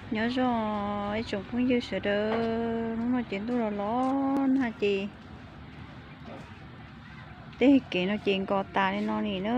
Nyob zoo ib tsoom phooj ywg sawv daws, hnub no ces ntuj los los nag ces tej kev no ces nkos tas li no li na.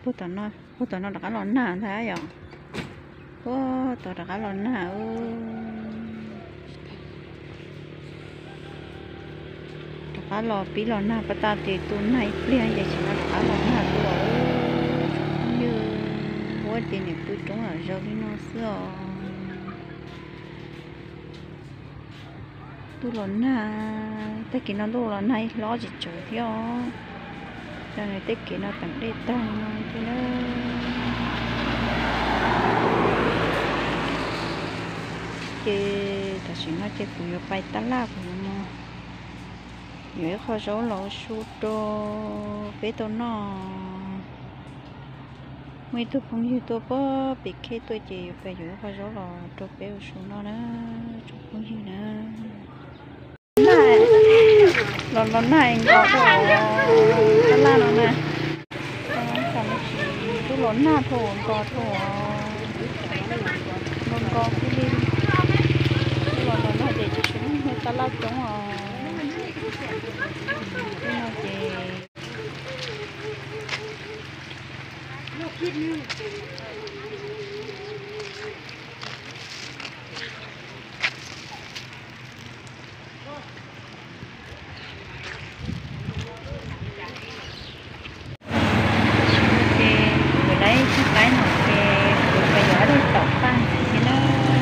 Puag tom no rov qab los nag ntag yom. Puag tom rov qab los nag. Rov qab los pib los nag pas tas ces tu nag ib pliag ces tsis no rov qab los nag dua. Tsoom phooj ywg, ua ces niam pw roob los zoo li no xwb os. Ntuj los nag, tej kev no ntuj los nag ib hlob tsis tsawg thiab os. Cov tej kev no teem dej tag no thiab na. Ces tam sim no ces kuv yuav pais tab laj, kuv yuav mus yuav ib qho zaub los ua su rau peb tau noj. Muaj ib tug phooj ywg tuaj puag pem khej tuaj ces yuav pais yuav ib qho zaub los rau peb ua su noj na, tsoom phooj ywg na. Los los nag nkos rau tab laj no na. Ntuj los nag dhau nkos dhau, nkos nkos xwb li. Ntuj los los nag ces tsis tshua muaj tab laj coob os. Tej no ces Ces kuv lawv tsis qaib no ces kuv pais yuav ob daig taum paj ntxiv thiab na,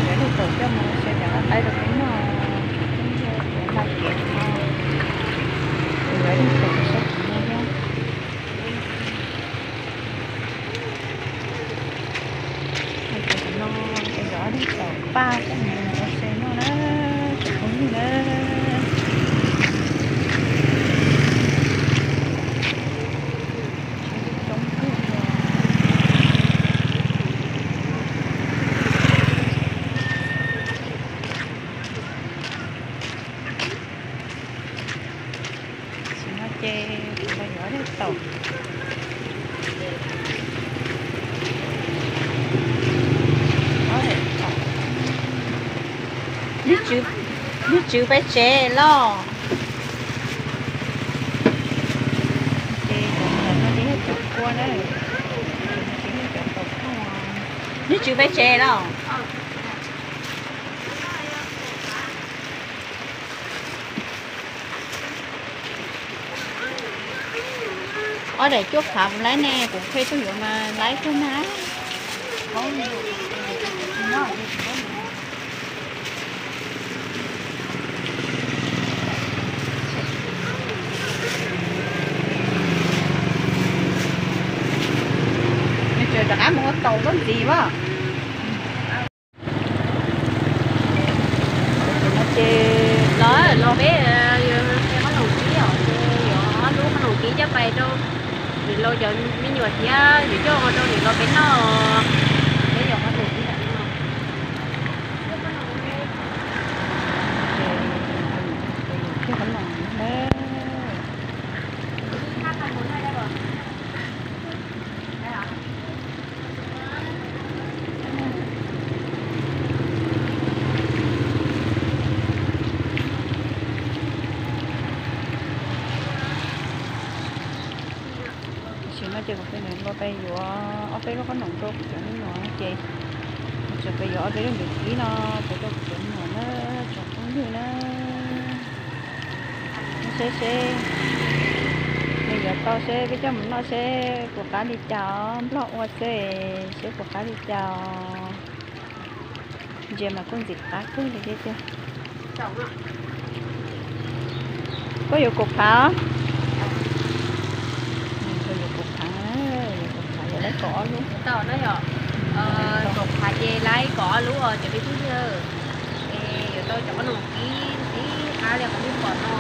yuav ob daig taum coj mus ua su rau qab qaib rau peb noj. Kuv hla kev, kuv yuav ob daig taum sab tid no thiab. Ces no es yuav ob daig taum paj coj mus ua su noj na, tsoom phooj ywg na. Tam sim no ces kuv los yuav ob daig taum. Ob daig taum. Neb tswv peb tsev los? Ces cov no ces yog cov kua na, cov no ces yog cov taum paj. Neb tswv peb tsev los? Ob daim cuaj phav puas laib ne? Kuv qhia tuaj yuav mas laib kawg na. Nws tseem rov qab mus ua taum koj ntxiv as. Ces los los peb qhob noom kib os, ces yuav ob lub qhob noom kib coj pais rau niam laus cov me nyuam thiab yuav coj rau niam laus peb noj. Peb yuav qhob noom kib Tam sim no ces kuv pem niam laus pais yuav ob peb lub qhob noom rau kuv cov me nyuam ces kuv tseem pais yuav ob peb lub ntawm kib no pais rau kuv cov me nyuam na, tsoom phooj ywg na. Seb seb nws yuav tau seb peb coj mus noj seb puas qab li cas os, nplog ua xwb seb puas qab li cas os. Ntsia mas kuj ntxim qab kawg li thiab tiag. Koj yuav kaum phav? Yuav kaum phav, yuav kaum phav, yuav laib kaum ob lub. Kaum phav ces laib kaum ob lub os cov me tub yawg. Es yuav tau cov qhob noom kib ntxim qab li qhov nej pom no,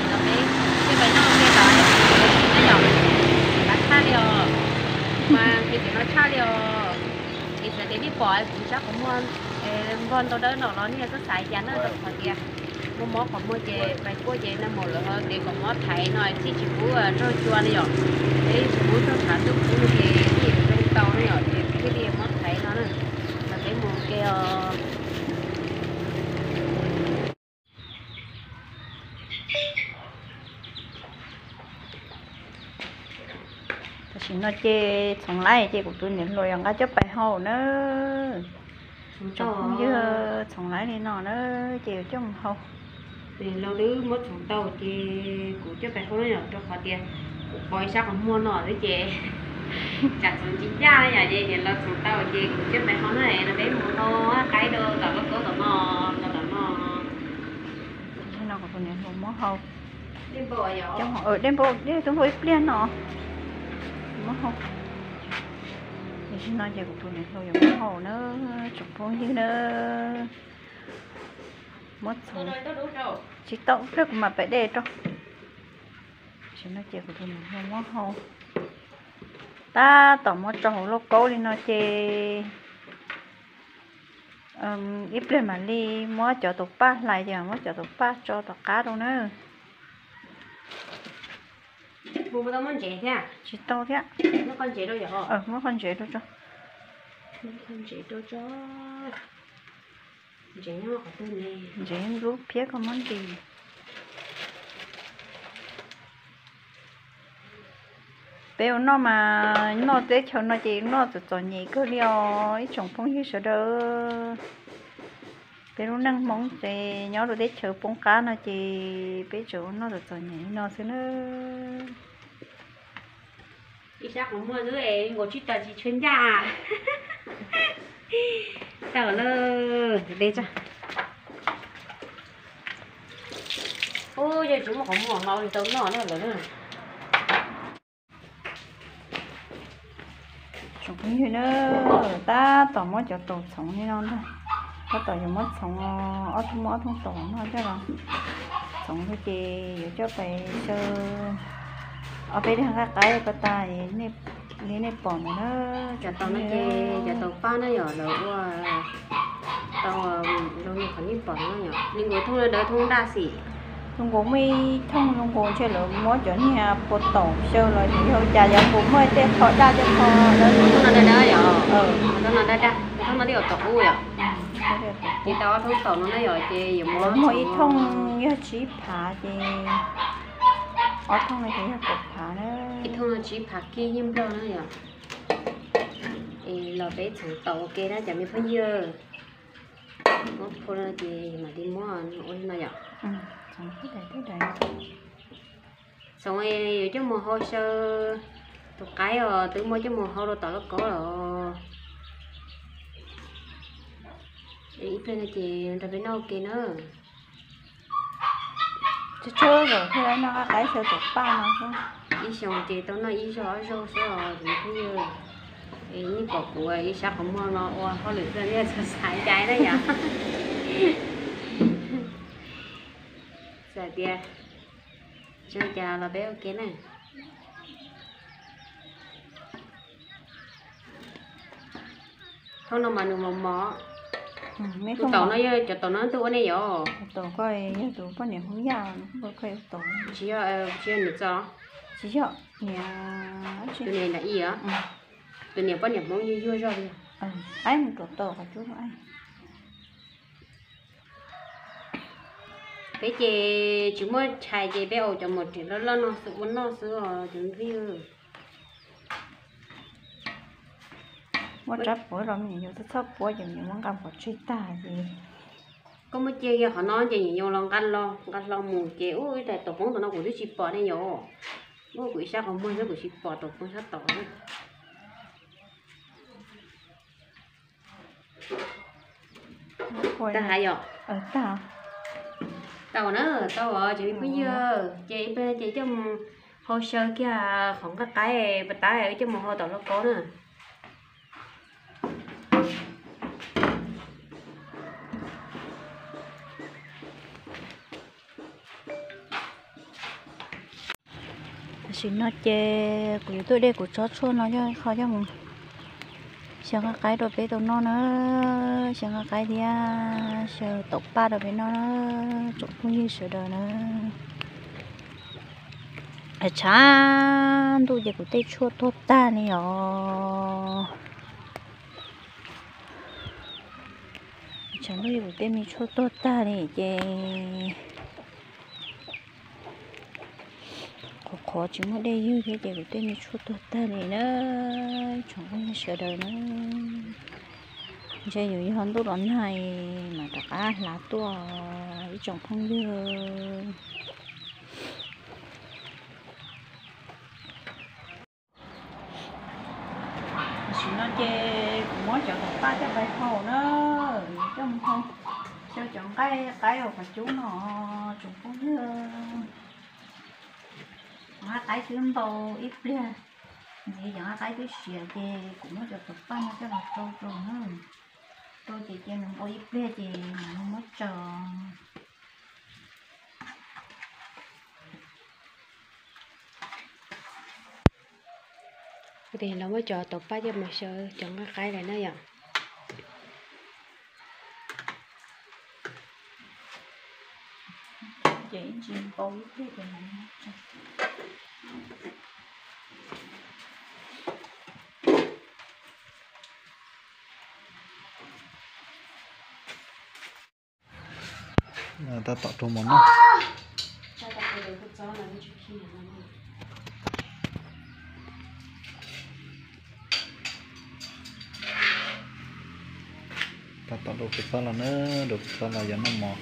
es los peb thiaj pais noj ua ke tas, yog qab tshaj li os, mas nqhis cov no tshaj li os. Es txawm tias nej pom kuv sab qhov muag npog ntau dawb no los nej txhob xav cas na, rau qhov tias muaj mob qhov muag ces pais kuaj ces nag mus lawv ho tias kom mob thaiv no thiaj tsis pub raug cua ne yom. Peb tsis pub raug tshav ntuj kub no ces thiaj zoo tau ne yom, ces thiaj li mob thaiv no na. Mas peb mus ua ke. Tam sim no ces txhoov laib ces kuv tus niam hluas yuav nqa coj pais hau na. Tsoom phooj ywg, txhoov laib li no na ces yuav coj mus hau. Niam hluas twb muab txhoov tau ces kuv coj pais hau na yom, rau qhov tias kuv pom ib sab qhov muag no xwb ces tsam txhoov tsis ncaj na yom, ces niam hluas txhoov tau ces kuv coj pais hau na, no peb mus hau qaib rau tom lub kaub tom no, rau tom no. No kuv tus niam hluas muab hau. Dej npau, dej tub npau ib pliag no. Muab hau. Tam sim no ces kuv tus niam hluas yuav muab hau na, tsoom phooj ywg na. Muab txhoov, tsis tau pliag kuv mam pais de rau. Tam sim no ces kuv tus niam hluas muab hau. Tab tom muab tso hauv lauj kaub li no ces ib pliag mam li muab cov tus paj hlais ces muab cov tus paj tso tom qab rau na. Tsis tau thiab. Muab qhov ntsev rau tso. Ntsev lub phiab koj muab nti. Peb ua noj mas noj teb chaws no ces noj txom txom nyem kawg li os ib tsoom phooj ywg sawv daws. Peb lub neej Hmoob ces nyob rau teb chaws poob qab no ces peb tseem ua noj txom txom nyem li no xwb na. Ib sab qhov muag xwb es nkaus tsib taws tsis tshua ncaj. Tau lawm, de tso. Ub, yog tsis muaj qhov muag no tsis tau noj na lawm na. Tsoom phooj ywg na, tab tom muab cov taum txhoov li no ntag. Tab tom yuav muab txhoov, ob tug muab ob tug taum no coj los txhoov ces yuav coj pais xyaw ob peb daim nqaij qaib ko tas li nej pom ntawd na. Cov taum no ces cov taum paj na yom, lawv ua tau zoo li qhov nej pom no yom. Li nkaus thooj no dawb thooj daj xim. Zoo nkaus muaj ib thooj zoo nkaus ntshe lawv muab cov niag pua taum xyaw los yog cas, yog nkaus muaj tej qho daj tej qho dawb. Thooj no daj daj yom, thooj no daj daj, thooj no twb yuav tom ub yom. Ces tau ob thooj taum no na yom, ces yuav muab ib thooj yog tsib phav ces ob thooj no ces yog kaum phav na. Ib thooj no tsib phav kib yeej nplog na yom. Es los peb txhoov taum ua ke na cov me phooj ywg. Muab phua no ces mam li muab ua li no yom. Txhoov yuav coj mus hau xyaw tus qaib os, twb muab coj mus hau rau tom lauj kaub los. Ib pliag no ces nrog peb noj ua ke na. Tshuav tshuav zaum thiaj li noj nqaij qaib xyaw tus paj no xwb. Ib xyoos ces tau noj ib zaug ob zaug xwb os tus me phooj ywg. Es nej pom kuv ib sab qhov muag no ua hauj lwm xwb nej txhob xav cai na yom. Txawm tias tsis ua cas los peb ua ke na. Thooj no mas nws mos mos. Tus taum no yog cov taum no twb ua nej yom? Taum ko yog tus poj niam Hmoob Yaj, tsis yog, tsis yog niam txom. Tsis yog, niam, tus niam nram ib os. Tus niam poj niam Hmoob yuag yuag zog li. Aib mus rau tau qhov cub. Peb ces tsis muaj tshais ces peb ua cov mos riam loj loj no xwb ua noj xwb os cov phooj ywg. Muaj tsab puab los me nyuam txhob txhob puab ces me nyuam muab nqa pov tseg tag ces. Koj muab cia kiag qhov no ces me nyuam los nqa los nqa hlo mus ces ub ib daim taum poob tom no kuv twb tsis pom ne yom. Ub kuv ib sab qhov muag xwb kuv tsis pom taum poob sab tod. Tag hais yom. Tau na, tau os cov me phooj ywg, ces ib pliag ces coj mus hau xyaw kiag qhov nqaij qaib pas tab coj mus hau tom lauj kaub na. Tam sim no ces kuv yuav tuaj de kuv tsob tshuaj no coj qho coj mus xyaw nqaij qaib rau peb tau noj na, xyaw nqaij qaib thiab xyaw taum paj rau peb noj na, tsoom phooj ywg sawv daws na. Tshav ntuj ces kuv tej tshuaj tuag tag li os. Tshav ntuj kuv tej me tshuaj tuag tag li ces qhuav qhuav tsis muaj dej ywg thiab ces kuv tej me tshuaj tuag tag li na. Tsoom phooj ywg sawv daws na, ntshe yuav yog ntuj los nag mam rov qab hlav tuaj ib tsoom phooj ywg. Tam sim no ces kuv muab cov taum paj coj mus hau na, coj mus hau, xyaw cov nqaij qaib uas qhov cub no, tsoom phooj ywg. Cov nqaij qaib twb ntau ib pliag, ntxiv cov nqaij qaib twb siav ces kuv muab cov taum paj no coj los rau rau na. Rau ces cia nws npau ib pliag ces mam li muab tso. Kuv tes los muab cov taum paj coj mus xyaw cov nqaij qaib lawm na yom. Tab tom rau mov noj. Tab tom rau kua txob los na, rau kua txob los yog noj mov.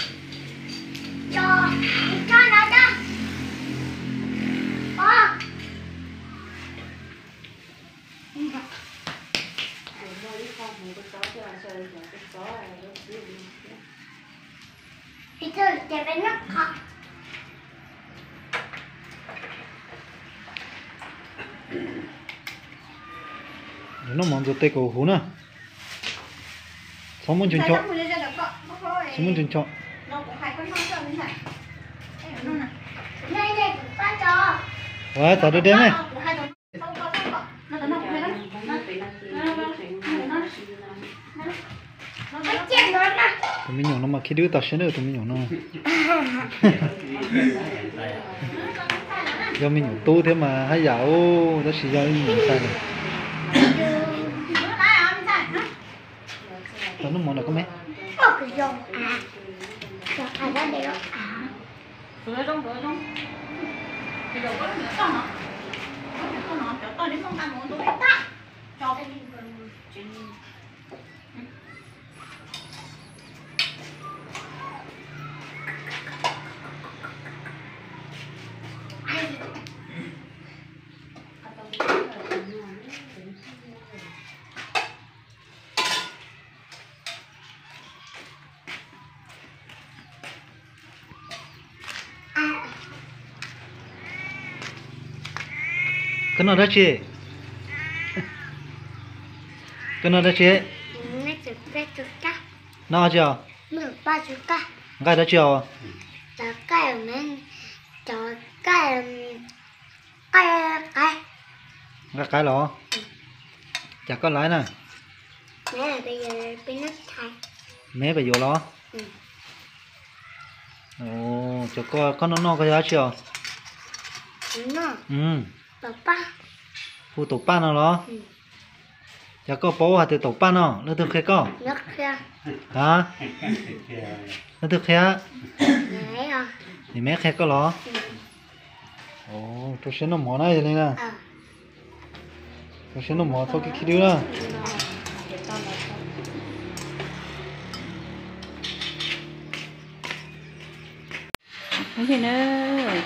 Noj mov ntxuav tes kom huv na. Txhob muab ncho ncho. Txhob muab ncho ncho. Ua txav deb deb ne. Tus me nyuam no mas khib dub tas siab na tus me nyuam no. Yog me nyuam tub thiab mas haj yam ub, tab sis yog ib me nyuam ntxhais lawm. Tau noj mov na koj me. Koj noj dab tsi? Koj noj dab tsi? Noj dab tsi os? Nqaij dab tsi os? Nqaij qaib los? Cas koj laiv na? Me pem yuav los? Cov koj noj noj koj yog dab tsi os? Hu taum paj no los? Yog koj paub hais tias taum paj no leej twg qhia koj? A, leej twg qhia? Niam me qhia koj los? Rau siab noj mov na yog li na. Rau siab noj mov txhob khib khib dub na.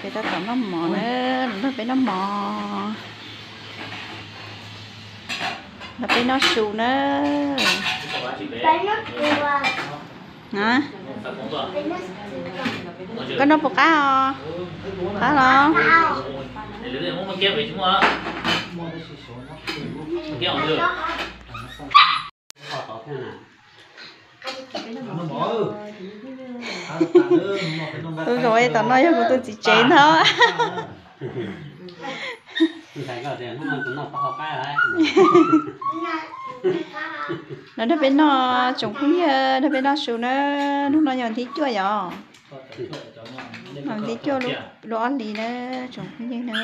Peb tab tom noj mov na, nrog peb noj mov. Nrog peb noj su na. Koj noj puas qab os? Qab los? Tus zaum es tom no yog kuv tus txiv tsev ntag. Los nrog peb noj tsoom phooj ywg, nrog peb noj su na. Hnub no yog thib cuaj yom? Thib cuaj lub ob hlis na tsoom phooj ywg na.